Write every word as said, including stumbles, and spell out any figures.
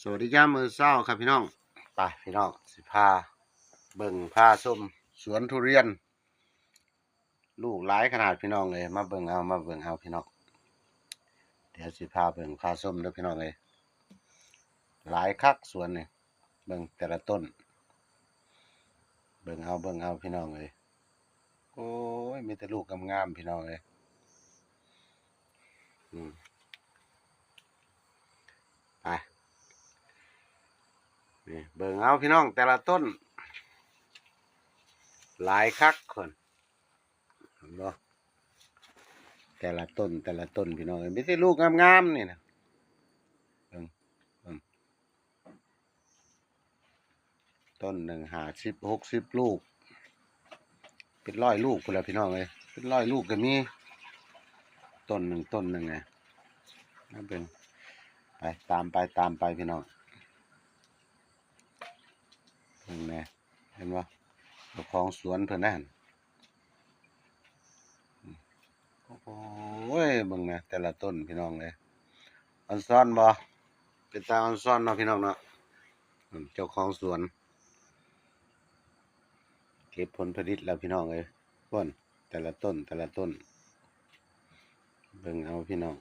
สวัสดียามมื้อเช้าครับพี่น้อง ไปพี่น้อง สิพาเบิ่งพาชมสวนทุเรียน ลูกหลายขนาดพี่น้องเอ้ย มาเบิ่งเอา มาเบิ่งเอาพี่น้อง เดี๋ยวสิพาเบิ่งพาชมเด้อพี่น้องเอ้ย หลายคักสวนนี่ เบิ่งแต่ละต้น เบิ่งเอา เบิ่งเอาพี่น้องเอ้ย โอ้ย มีแต่ลูกงามๆพี่น้องเอ้ย อืม ไป นี่ เบิ่งเอาพี่น้อง แต่ละต้น หลายคักคน เห็นบ่ แต่ละต้น แต่ละต้นพี่น้องเอ้ย มีแต่ลูกงามๆนี่นะ เบิ่ง เบิ่ง ต้นหนึ่งห้าสิบ หกสิบ ลูก เป็นร้อยลูกพุ้นแหละพี่น้องเอ้ย เป็นร้อยลูกก็มี ต้นหนึ่ง ต้นหนึ่งไง นั่นเป็น ไป ตามไป ตามไปพี่น้อง เบิ่งแหน่ เห็นบ่ เจ้าของสวนเพิ่นนั่น โอ้ย เบิ่งแหน่ แต่ละต้นพี่น้องเอ้ย อ่อนซ้อนบ่ เป็นตาอ่อนซ้อนเนาะพี่น้องเนาะ อืม เจ้าของสวน เก็บผลผลิตแล้วพี่น้องเอ้ย เบิ่ง แต่ละต้น แต่ละต้น เบิ่งเอาพี่น้อง